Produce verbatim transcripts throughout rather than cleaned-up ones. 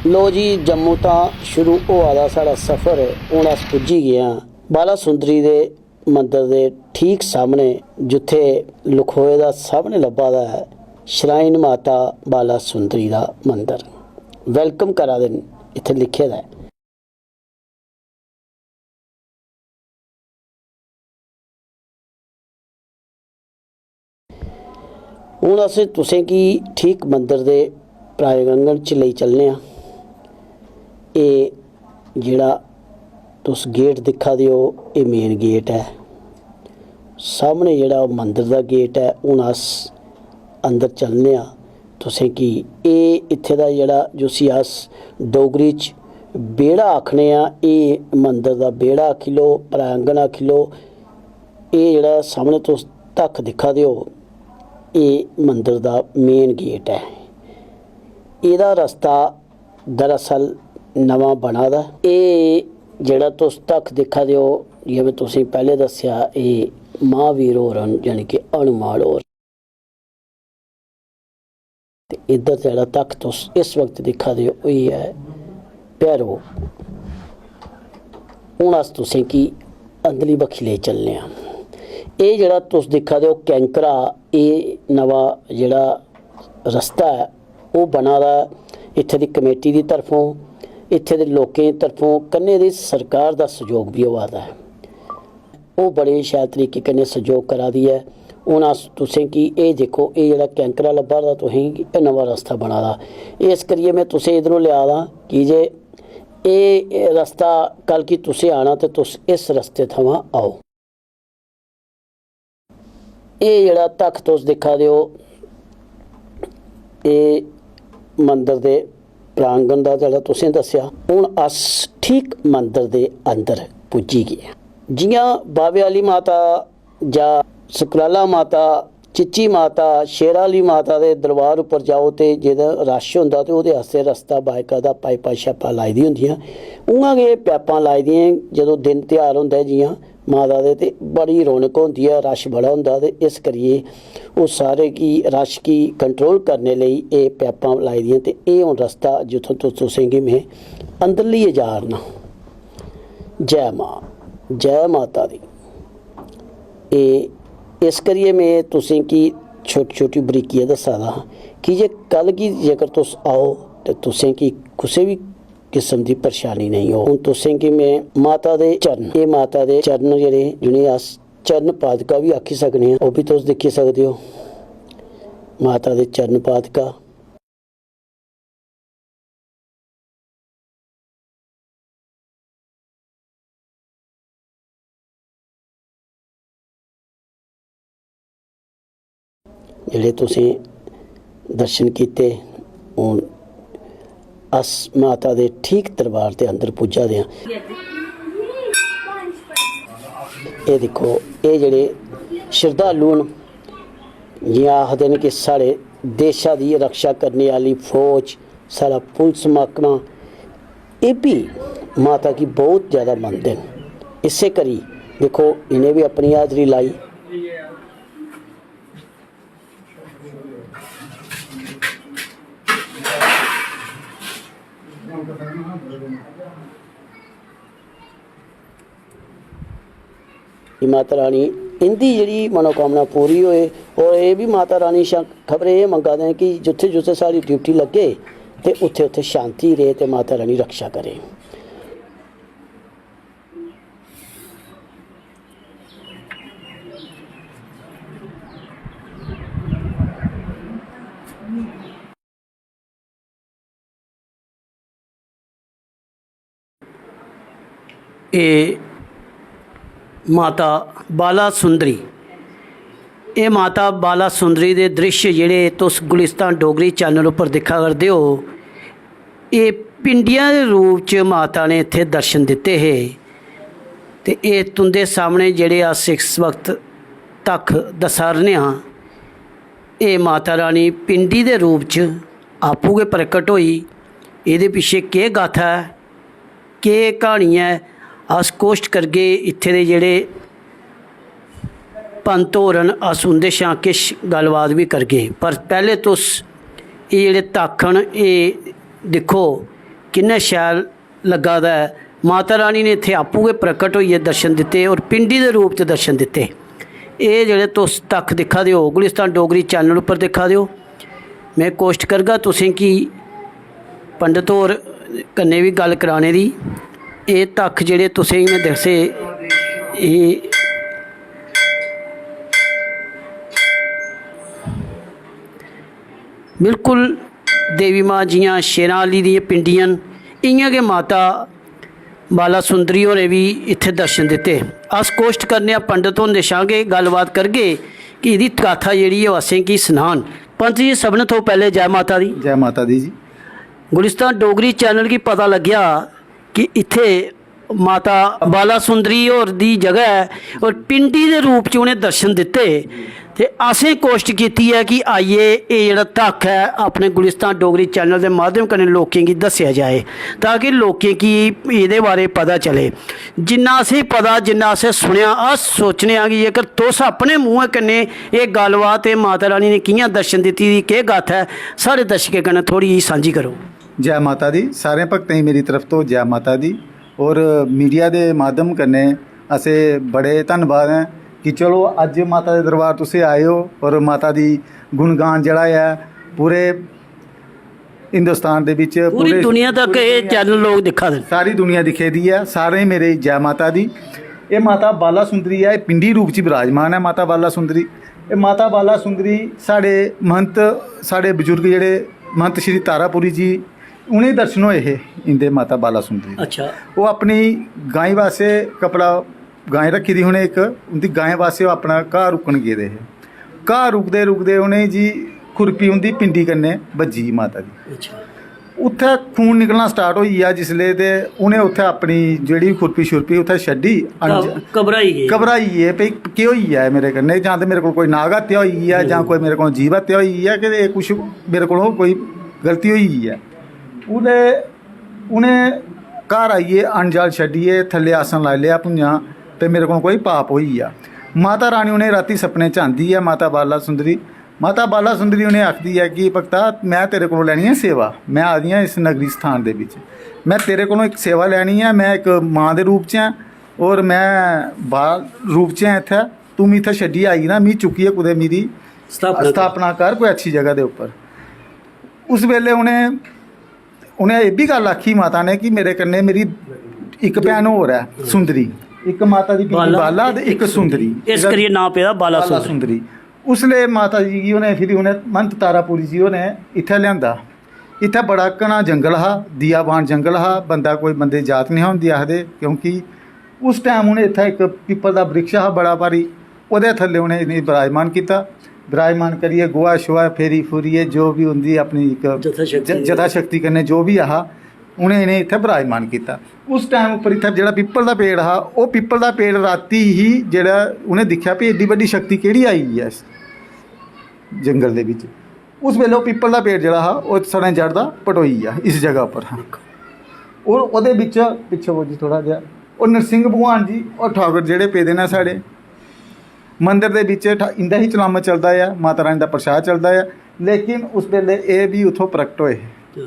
लो जी, जम्मू दा शुरू होआ दा साढ़ा सफर। हून अस पुज्जी गे आं बाला सुंदरी दे मंदर दे ठीक सामने, जित्थै लखोए दा सामने लब्भा दा ऐ श्राइन माता बाला सुंदरी दा मंदर। Welcome करा दे न, इत्थै लिखे दा ऐ। हून अस तुसेंगी ठीक मंदर दे प्रांगण च लेई चलने आं। एह् जेह्ड़ा तुस गेट दिक्खा दे ओ, एह् मेन गेट ऐ। सामने जेह्ड़ा मंदर दा गेट ऐ। हून अस अंदर चलने आं। तुसेंगी एह् इत्थै दा जेह्ड़ा, जिसी अस डोगरी च बेह्ड़ा आखने आं, एह् मंदर दा बेह्ड़ा आखी लो, प्रांगण आखी लो। एह् जेह्ड़ा सामने तुस तक्ख दिक्खा दे ओ, एह् मंदर दा मेन गेट ऐ। एह्दा रस्ता दरअसल नमां बना दा। एह् जेह्ड़ा तुस तक्ख दिक्खा दे ओ, जि'यां में तुसेंगी पैह्लें दस्सेआ, एह् महावीर होर न, यानी कि हनुमान होर। ते इद्धर जेह्ड़ा तक्ख तुस इस वक्त दिक्खा दे ओ, एह् ऐ भैरो। हून अस तुसेंगी अंदरली बक्खी लेई चलने आं। एह् जेह्ड़ा तुस दिक्खा दे ओ कैंकरा, एह् नमां जेह्ड़ा रस्ता ऐ, ओह् बना दा ऐ इत्थै दी कमेटी दी तरफों, इत्थै दे लोकें दी तरफों, कन्नै दी सरकार दा सैह्योग बी होआ दा ऐ। ओह् बड़े शैल तरीके कन्नै सैह्योग करा दी ऐ। हून अस तुसें गी एह् दिक्खो, एह् जेह्ड़ा कैंकरा लब्भा दा तुसें गी, एह् नमां रस्ता बना दा। इस करियै में तुसें इद्धरों लेआ दा, की जे एह् रस्ता, कल गी तुसें आना ते तुस इस रस्ते थमां आओ। एह् जेह्ड़ा तक्ख तुस दिक्खा दे ओ, एह् मंदर दे प्रांगण दा जेह्ड़ा तुसें दस्सेआ। हून अस ठीक मंदर दे अंदर पुज्जी गे। जि'यां बावे आह्ली माता जां सुकराला माता, चिच्ची माता, शेरा आह्ली माता दे दरबार उप्पर जाओ ते जेह्दा रश होंदा ते ओह्दे आस्तै रस्ता बाईकायदा पाइपां शाइपां लाई दियां होंदियां। उ'आं गै पाइपां लाई दियां, जदूं दिन तेहार होंदा ऐ जि'यां माता दे, ते बड़ी रौनक होंदी ऐ, रश बड़ा होंदा, ते इस करियै ओह् सारे गी, रश गी कंट्रोल करने लेई एह् पाइपां लाई दियां। ते एह् हून रस्ता जित्थूं तु-, तुसें गी में अंदर लेइयै जा 'रना। जै मां, जै माता दी। एह् इस करियै में तुसें गी छोटी-छोटी बरीकियां दस्सा दा हा, की जे कल गी जेकर तुस आओ ते तुसें गी कुसै बी किस्म दी परेशानी नेईं होग। हून तुसें गी में माता दे चरण, एह् माता दे चरण जेह्ड़े, जि'नेंगी अस चरण पादका बी आखी सकने आं, ओह् बी तुस दिक्खी सकदे ओ। माता दे चरण पादका। जेह्ड़े तुसें दर्शन कीते, हून अस माता दे ठीक दरबार दे अंदर पुज्जा दे आं। एह् दिक्खो, एह् जेह्ड़े शरधालु न, जि'यां आखदे न कि साढ़े देशा दी रक्षा करने आह्ली फौज, साढ़ा पुलस मैह्कमा, एह् बी माता गी बहुत जैदा मनदे न। इस्सै करी दिक्खो, इ'नें बी अपनी हाजरी लाई। कि माता रानी इं'दी जेह्ड़ी मनोकामना पूरी होए, और एह् बी माता रानी शा खबरै एह् मंगा दे न कि जित्थै जित्थै साढ़ी ड्यूटी लग्गे ते उत्थै उत्थै शांति रेह् ते माता रानी रक्षा करे। एह् माता बाला सुंदरी, एह् माता बाला सुंदरी दे द्रिश्श जेह्ड़े तुस गुलिस्तान डोगरी चैनल उप्पर दिक्खा करदे ओ, एह् पिंडियां दे रूप च माता ने इत्थै दर्शन दित्ते हे। ते एह् तुं'दे सामने जेह्ड़े अस इस वक्त तक्ख दस्सा 'रने आं, एह् माता रानी पिंडी दे रूप च आपूं गै प्रकट होई। एह्दे पिच्छे केह् गाथा ऐ, केह् क्हानी ऐ, अस कोशट करगे इत्थै दे जेह्ड़े पंत होर न, अस उं'दे शा किश गल्लबात बी करगे। पर पैह्लें तुस एह् जेह्ड़े तक्ख न, एह् दिक्खो, किन्ना शैल लग्गा दा ऐ। माता रानी ने इत्थै आपूं गै प्रकट होइयै दर्शन दित्ते और पिंडी दे रूप च दर्शन दित्ते। एह् जेह्ड़े तुस तक्ख दिक्खा दे ओ, गुलिस्तान डोगरी चैनल उप्पर दिक्खा दे ओ, में कोशट करगा तुसें गी पंडत होर कन्नै बी गल्ल कराने दी। एह् तक्ख जेह्ड़े तुसें गी में दस्से, एह् बिल्कुल देवी मां जियां शेरां आह्ली दियां पिंडियां न, इ'यां गै माता बाला सुंदरी होरें बी इत्थै दर्शन दित्ते। अस कोशट करने आं पंडत हुंदे शा गै गल्लबात करगे कि एह्दी गाथा जेह्ड़ी ऐ ओह् असेंगी सनान। पंत जी, सभनें थमां पैह्लें जै माता दी। जै माता दी जी। गुलिस्तान डोगरी चैनल गी पता लग्गेआ कि इत्थै माता बाला सुंदरी होर दी जगह ऐ और पिंडी दे रूप च उ'नें दर्शन दित्ते। ते असें कोशट कीती ऐ कि आइयै एह् जेह्ड़ा तक्ख ऐ अपने गुलिस्तान डोगरी चैनल दे माध्यम कन्नै लोकें गी दस्सेआ जाए, ताकि लोकें गी एह्दे बारे पता चले। जिन्ना असें पता, जिन्ना असें सुनेआ, अस सोचने आं कि जेकर तुस अपने मुंहै कन्नै एह् गल्लबात, एह् माता रानी ने कि'यां दर्शन दित्ती दी, केह् गाथा ऐ, साढ़े दर्शकें कन्नै थोह्ड़ी जेही सांझी करो। जै माता दी। सारें भक्तें गी मेरी तरफ तो जै माता दी। और मीडिया दे माध्यम कन्नै असें बड़े धन्नबाद ऐ कि चलो अज्ज माता दे दरबार तुस आए ओ और माता दी गुणगान जेह्ड़ा ऐ पूरे हिंदुस्तान दे बिच, पूरी पूरे दुनिया तक पूरी एह् दुनिया, चैनल लोक दिक्खा दे न। सारी दुनिया दिक्खै दी ऐ। सारें गी मेरी जै माता दी। एह् माता बाला सुंदरी ऐ, एह् पिंडी रूप च विराजमान ऐ माता बाला सुंदरी। एह् माता बाला सुंदरी साढ़े महंत, साढ़े बजुर्ग जेह्ड़े महंत श्री तारापुरी जी, उ'नेंगी दर्शन होए हे इं'दे माता बाला सुंदरी दे। अच्छा। ओह् अपनी गाईं वास्तै कपड़ा, गाय रक्खी दी ही उ'नें इक, उं'दी गाय वास्तै ओह् अपना घाऽ रुक्कन गेदे हे। घाऽ रुकदे रुकदे उ'नें जी खुरपी उं'दी पिंडी कन्नै बज्जी माता दी। अच्छा। उत्थै खून निकलना स्टार्ट होई गेआ जिसलै, ते उ'नें उत्थै अपनी जेह्ड़ी खुरपी शुरपी उत्थै छड्डी। अनज-, घब-, घबराई गे। घबराई गे भई केह् होई गेआ ऐ मेरे कन्नै, जां ते मेरे कोल कोई नाग हत्या होई गेई ऐ, जां हम्म। कोई मेरे कोल जीव हत्या होई गेई ऐ, कि एह् कुछ मेरे कोल कोई गलती होई गेई ऐ। ओह्दे उ'नें घर आइयै अनजाल छड्डियै थल्ले आसन लाई लेआ भुञां, ते मेरे कोल कोई पाप होई गेआ। माता रानी उ'नें रातीं सपने च आंदी ऐ, माता बाला सुंदरी। माता बाला सुंदरी उ'नें आखदी ऐ कि भक्ता, में तेरे कोल लैनी ऐ सेवा, में आई दी आं इस नगरी स्थान दे बिच, में तेरे कोलों इक सेवा लैनी ऐ। में इक मां दे रूप च आं और में बाल रूप च आं इत्थै, तूं मिगी इत्थै छड्डियै आई ना, मिगी चुक्कियै कुतै मेरी स्थापना कर। स्थापना कर कोई अच्छी जगह दे उप्पर। उस बेल्लै उ'नें उ'नें एह् बी गल्ल आखी माता ने कि मेरे कन्नै मेरी इक भैन होर ऐ सुंदरी, इक माता दी पिंडी बाला, बाला ते इक सुंदरी। इस करियै नांऽ पेदा बाला बाला सुंदरी। सुंदरी। उसलै माता जी गी उ'नें, फिर उ'नें महंत तारापुरी जी होरें इत्थै लेआंदा। इत्थै बड़ा घना जंगल हा, दियाबान जंगल हा, बंदा कोई बंदे दी जात नेईं हा होंदी आखदे, क्योंकि उस टैम उ'नें इत्थै इक पिप्पल दा वृक्ष हा बड़ा भारी, ओह्दे थल्लै उ'नें इ'नेंगी विराजमान कीता। विराजमान करियै गोहा शोहा फेरी फूरियै जो बी उं'दी अपनी इक यथाशक्ति। ज-, यथाशक्ति कन्नै जो बी ऐ हा, उ'नें इ'नेंगी इत्थै विराजमान कीता। उस टैम उप्पर इत्थै जेह्ड़ा पिप्पल दा पेड़ हा, ओह् पिप्पल दा पेड़ रातीं ही जेह्ड़ा उ'नें दिक्खेआ भई एड्डी बड्डी शक्ति केह्ड़ी आई गेई ऐ इस जंगल दे बिच। उस बेल्लै ओह् पिप्पल दा पेड़ जेह्ड़ा हा, ओह् सड़ें जड़दा पटोई गेआ इस जगह उप्पर हा। और ओह्दे बिच, पिच्छे हो जी थोह्ड़ा जेहा, ओह् नरसिंह भगवान जी और ठाकुर जेह्ड़े पेदे न साढ़े मंदर दे बिच, ठा-, इं'दा ही चलामा चलदा ऐ, माता रानी दा प्रसाद चलदा ऐ। लेकिन उस बेल्लै एह् बी उत्थों प्रकट होए हे।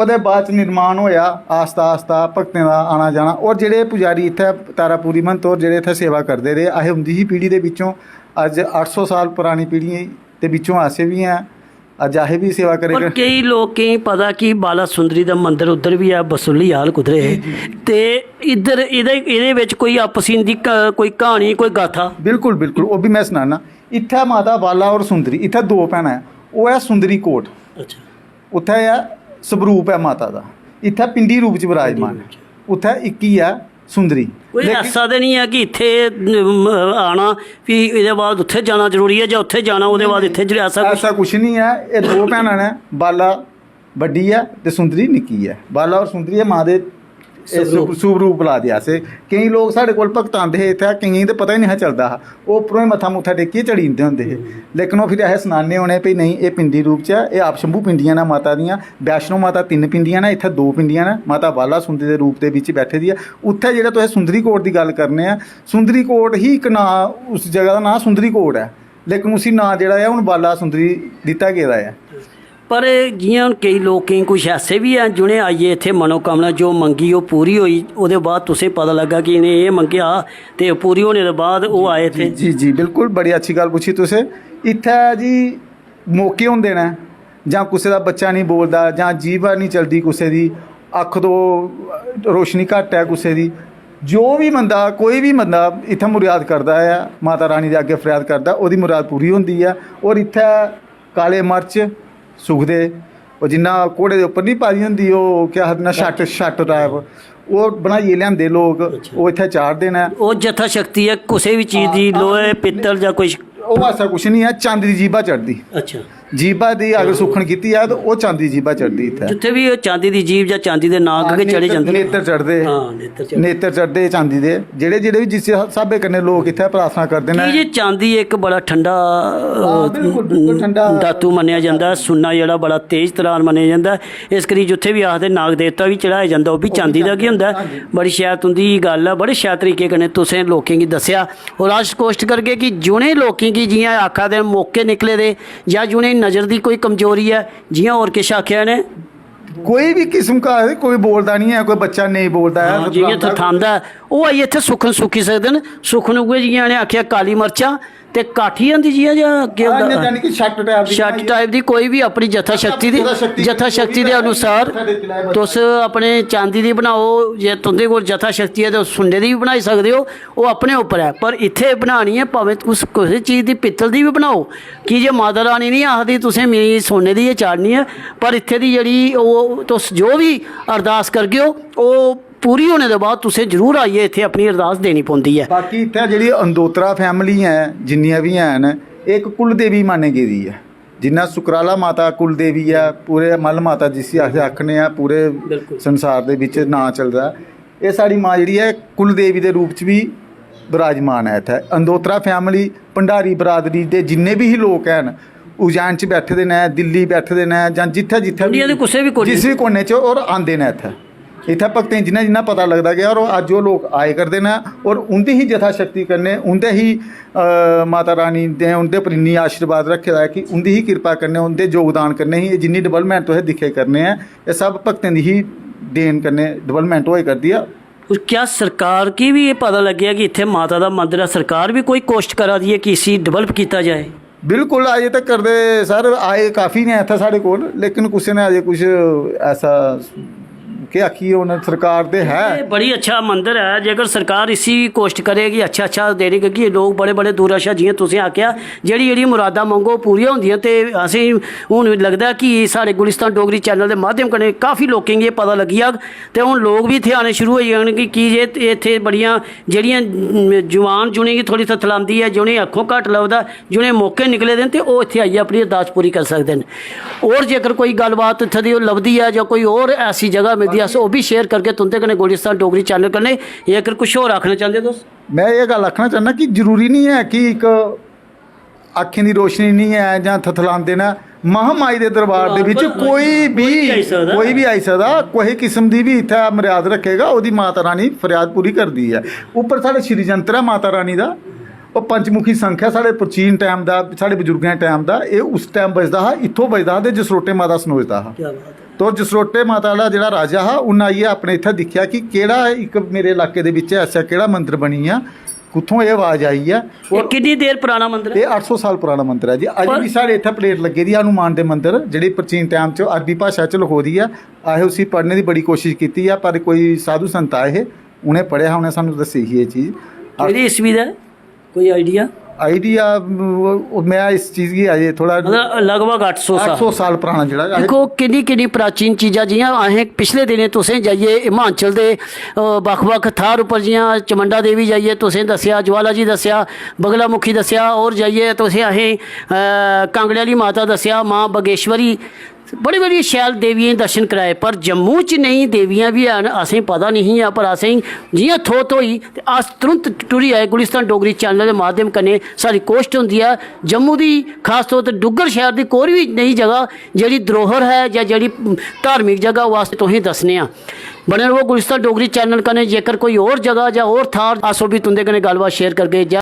ओह्दे बाद च निर्माण होएआ आस्ता आस्ता भक्तें दा आना जाना। और जेह्ड़े पुजारी इत्थै तारापुरी महंत होर जेह्ड़े इत्थै सेवा करदे रेह्, असें उं'दी ही पीढ़ी दे बिच्चों, अज्ज अट्ठ सौ साल परानी पीढ़ी दे बिच्चों अस बी आं, अज्ज असें बी सेवा करै पर कर- केईं लोकें गी पता कि बाला सुंदरी दा मंदर उद्धर बी ऐ, बसोहली आह्ल कुद्धरे, जी, जी। ते इद्धर एह्दे, एह्दे बिच कोई आपसी इं'दी क-, कोई क्हानी, कोई गाथा? बिल्कुल, बिल्कुल, ओह् बी में सनाना। इत्थै माता बाला और सुंदरी, इत्थै दो भैनां ऐ, ओह् ऐ सुंदरी कोट। अच्छा। उत्थै ऐ स्वरूप ऐ माता दा, इत्थै पिंडी रूप च विराजमान ऐ। पिंडी रूप च। उत्थै इक ही ऐ सुंदरी। कोई लेकिन ऐसा ते निं ऐ कि इत्थै, अम, आना, फ्ही एह्दे बाद उत्थै जाना जरूरी ऐ जां उत्थै जाना, ओह्दे बाद इत्थै जरूरी, ऐसा कुछ? ऐसा कुछ निं ऐ। एह् दो भैनां न, बाला बड्डी ऐ ते सुंदरी निक्की ऐ। बाला और सुंदरी ऐ मां दे स्वरूप। सुप-, स्वरूप ला दे अस। केईं लोक साढ़े कोल भक्त आंदे हे इत्थै, केइयें गी ते पता ही निं हा चलदा हा। ओह् उप्परों ही मत्था मुत्था टेकियै चली जंदे होंदे हे। हम्म। लेकिन ओह् फिर असें सनाने होने भई नेईं, एह् पिंडी रूप च ऐ, एह् आप शंभू पिंडियां न माता दियां। वैष्णो माता तिन्न पिंडियां न, इत्थै दो पिंडियां न, माता बाला सुंदरी दे रूप दे बिच बैठे दी ऐ। उत्थै जेह्ड़ा तुसें सुंदरी कोट दी गल्ल करने आं, सुंदरी कोट ही इक नांऽ, उस जगह दा नांऽ सुंदरी कोट ऐ, लेकिन उसी नांऽ जेह्ड़ा ऐ हून बाला सुंदरी दित्ता गेदा ऐ। पर जि'यां हून केईं लोकें, कुछ ऐसे बी हैन जि'नें आइयै इत्थै मनोकामना जो मंगी ओह् पूरी होई, ओह्दे बाद तुसें पता लग्गा कि इ'नें एह् मंगेआ ते पूरी होने दे बाद ओह् आए इत्थै। जी, जी, बिल्कुल, बड़ी अच्छी गल्ल पुच्छी तुसें। इत्थै जी मौके होंदे न, जां कुसै दा बच्चा निं बोलदा, जां जीह्बा निं चलदी कुसै दी, अक्ख तो रोशनी घट्ट ऐ कुसै दी, जो बी बंदा, कोई बी बंदा इत्थै मुराद करदा ऐ, माता रानी दे अग्गें फरियाद करदा, ओह्दी मुराद पूरी होंदी ऐ। और इत्थै काले मर्च, सुखदे, ओह् जिन्ना घोड़े दे उप्पर निं पाई दी होंदी, ओह् केह् आखदे न, छट्ट, छट्ट टाइप, ओह् बनाइयै लेआंदे लोक, अच्छा। ओह् इत्थै चाढ़दे न। ओह् जथा शक्ति ऐ, कुसै बी चीज दी, हां, लोहे, पित्तल जां कोई ओह् ऐसा कुछ निं ऐ, चांदी दी जीह्बा चढ़दी। अच्छा। जीह्बा दी अगर सुक्खन कीती ऐ, ते ओह् चांदी दी जीह्बा चढ़दी इत्थै। जित्थै बी ओह् चांदी दी जीह्ब जां चांदी दे नाग हां, गै चढ़े नेतर, जंदे न। नेतर चढ़दे। हां, नेतर चढ़दे। नेतर चढ़दे चांदी दे। जेह्ड़े, जेह्ड़े बी जिस स्हाबै कन्नै लोक इत्थै प्रार्थना करदे न। की जे चांदी इक बड़ा ठंडा, हां, बिल्कुल, बिल्कुल ठंडा। धातु मन्नेआ जंदा ऐ, सुन्ना जेह्ड़ा बड़ा तेज तरार मन्नेआ जंदा ऐ। इस करी जित्थै बी आखदे नाग देवता बी चढ़ाया जंदा, ओह् बी ओह् बी चांदी दा गै चांदी, होंदा ऐ। हां जी। बड़ी शैल तुं'दी गल्ल ऐ, बड़े शैल तरीके कन्नै तुसें लोकें गी दस्सेआ। और अस कोशट करगे कि जि'नें लोकें गी, जि'यां आखा दे न, मौके निकले दे जां जि'नें नजर दी कोई कमजोरी ऐ, जि'यां होर किश आखेआ इ'नें। कोई बी किस्म का कोई बोलदा निं ऐ, कोई बच्चा नेईं बोलदा ऐ, हां, जि'यां थथलांदा ऐ, ओह् आइयै इत्थै सुक्खन सुक्खी सकदे न। सुक्खन उ'ऐ जि'यां इ'नें आखेआ काली मर्चां ते काठी होंदी जि'यां, जां केह् हां, होंदा? इ'यां जानी कि छट्ट टाइप दी छट्ट बनाई टाइप दी कोई बी अपनी जथा शक्ति दी, जथा शक्ति दे अनुसार तुस अपने चांदी दी बनाओ, जे तुं'दे कोल जथा शक्ति ऐ ते सुन्ने दी बी बनाई सकदे ओ, ओह् अपने उप्पर ऐ। पर इत्थै बनानी ऐ, भामें तुस कुसै चीज दी, पित्तल दी बी बनाओ, की जे माता रानी निं आखदी तुसें मिगी सुन्ने दी गै चाढ़नी ऐ, पर इत्थै दी जेह्ड़ी ओह् तुस जो बी अरदास करगे ओ, ओह् पूरी होने दे बाद तुसें जरूर आइयै इत्थै अपनी अरदास देनी पौंदी ऐ। बाकी इत्थै जेह्ड़ी अंदोत्रा फैमिली ऐ, जिन्नियां बी हैन, एह् इक कुल देवी मानी गेदी ऐ। जिन्ना सुकराला माता कुल देवी ऐ, पूरे मल माता जिसी अस आखने आं, पूरे बिल्कुल। संसार दे बिच नांऽ चलदा ऐ। एह् साढ़ी मां जेह्ड़ी ऐ, कुल देवी दे रूप च बी विराजमान ऐ इत्थै। अंदोत्रा फैमिली, भंडारी बरादरी दे जिन्ने बी ही लोक हैन, उज्जैन च बैठे दे न, दिल्ली बैठे दे न, जां जित्थै, जित्थै दुनिया दे कुसै बी कोने जिस च। बी कोने च, और आंदे न इत्थै। इत्थै भक्तें गी जिन्ना, जिन्ना पता लगदा गेआ, और अज्ज ओह् लोक आए करदे न, और उं'दी ही जथाशक्ति कन्नै, उं'दे ही, अ, माता रानी ने उं'दे पर इन्नी आशीर्वाद रक्खे दा ऐ कि उं'दी ही किरपा कन्नै, उं'दे योगदान कन्नै ही एह् जिन्नी development तुस दिक्खे करने ऐ, एह् सब भक्तें दी ही देन कन्नै development होए करदी ऐ। और क्या सरकार गी बी एह् पता लग्गेआ कि इत्थै माता दा मंदर ऐ, सरकार बी कोई कोशट करा दी ऐ कि इसी develop कीता जाए? बिल्कुल, अजें तक्कर ते सर आए काफी ने इत्थै साढ़े कोल, लेकिन कुसै ने अजें कुछ ऐसा केह् आखिए, हून सरकार ते है। एह् बड़ी अच्छा मंदर ऐ, जेकर सरकार इसी कोशट करे कि अच्छा अच्छा देने, क्योंकि लोक बड़े बड़े दूरा शा, जि'यां तुसें आखेआ, जेह्ड़ी जेह्ड़ी मुरादां मंगो पूरियां होंदियां। ते असें हून लगदा कि साढ़े गुलिस्तान डोगरी चैनल दे माध्यम कन्नै काफी लोकें गी एह् पता लग्गी जाग, ते हून लोक बी इत्थै आने शुरू होई जाङन कि की जे इत्थै बड़ियां जेह्ड़ियां, अम, जुआन जि'नेंगी थोह्ड़ी थथलांदी ऐ, जि'नेंगी अक्खों घट्ट लभदा, जि'नें मौके निकले दे न, ते ओह् इत्थै आइयै अपनी अरदास पूरी करी सकदे न। होर जेकर कोई गल्लबात इत्थै दी ओह् लभदी ऐ जां कोई होर ऐसी जगह मिलदी ऐ, अस ओह् बी शेयर करगे तुं'दे कन्नै, गुलिस्तान डोगरी चैनल कन्नै। जेकर कुछ होर आखना चांह्दे तुस? में एह् गल्ल आखना चाह्न्नां कि जरूरी निं ऐ कि इक अक्खीं दी रोशनी निं ऐ जां थथलांदे न। महामाई दे दरबार दे बिच कोई बी, कोई बी आई सकदा। कोई बी आई सकदा, कोई किस्म दी बी इत्थै मर्याद रक्खेगा, ओह्दी माता रानी फरियाद पूरी करदी ऐ। उप्पर साढ़े श्री यंत्र ऐ माता रानी दा, ओह् पंचमुखी शंख ऐ साढ़े प्राचीन टाइम दा, साढ़े बजुर्गें टाइम दा। एह् उस टाइम बजदा हा, इत्थों बजदा हा ते जसरोटे माता सनोचदा हा। क्या बात है। तो जसरोटे माता आह्ला जेह्ड़ा राजा हा, उन्न आइयै अपने इत्थै दिक्खेआ कि केह्ड़ा इक मेरे इलाके दे बिच ऐसा केह्ड़ा मंदर बनी गेआ, कुत्थों एह् आवाज आई ऐ। एह् किन्नी देर पराना मंदर ऐ? एह् अट्ठ सौ साल पराना मंदर ऐ जी। अजें पर बी साढ़े इत्थै प्लेट लग्गे दी ऐ हनुमान दे मंदर, जेह्ड़ी प्राचीन टाइम च अरबी भाशा च लखोई दी ऐ। असें उसी पढ़ने दी बड़ी कोशिश कीती ऐ, पर कोई साधु संत आए हे, उ'नें पढ़ेआ हा, उ'नें सानूं दस्सी ही एह् चीज। केह्ड़ी ईस्वी दा ऐ? कोई आइडिया? आइडिया, ओह्, में इस चीज गी अजें थोह्ड़ा मतलब, लगभग अट्ठ सौ साल। अट्ठ सौ साल पराना जेह्ड़ा। दिक्खो, किन्नी, किन्नी प्राचीन चीजां, जि'यां असें पिछले दिनें तुसें जाइयै हिमाचल दे, अ, बक्ख-बक्ख थाह्र उप्पर, जि'यां चमंडा देवी जाइयै तुसें दस्सेआ, ज्वाला जी दस्सेआ, बगलामुखी दस्सेआ, होर जाइयै तुसें असें, अ, कांगड़े आह्ली माता दस्सेआ, मां बागेश्वरी, बड़ी, बड़ी शैल देवियें दे दर्शन कराए। पर जम्मू च नेही देवियां बी हैन, असेंगी पता नेईं हियां, पर असेंगी जि'यां थोह् थ्होई ते अस तुरंत टुरी आए गुलिस्तान डोगरी चैनल दे माध्यम कन्नै। साढ़ी कोशट होंदी ऐ जम्मू दी, खास तौर ते डुग्गर शैह्र दी कोई बी नेही जगह जेह्ड़ी धरोहर ऐ जां जेह्ड़ी धार्मिक जगह, ओह् अस तुसेंगी दस्सने आं। बने र'वो गुलिस्तान डोगरी चैनल कन्नै। जेकर कोई होर जगह जां होर थाह्र, अस ओह् बी तुं'दे कन्नै गल्लबात शेयर करगे। जै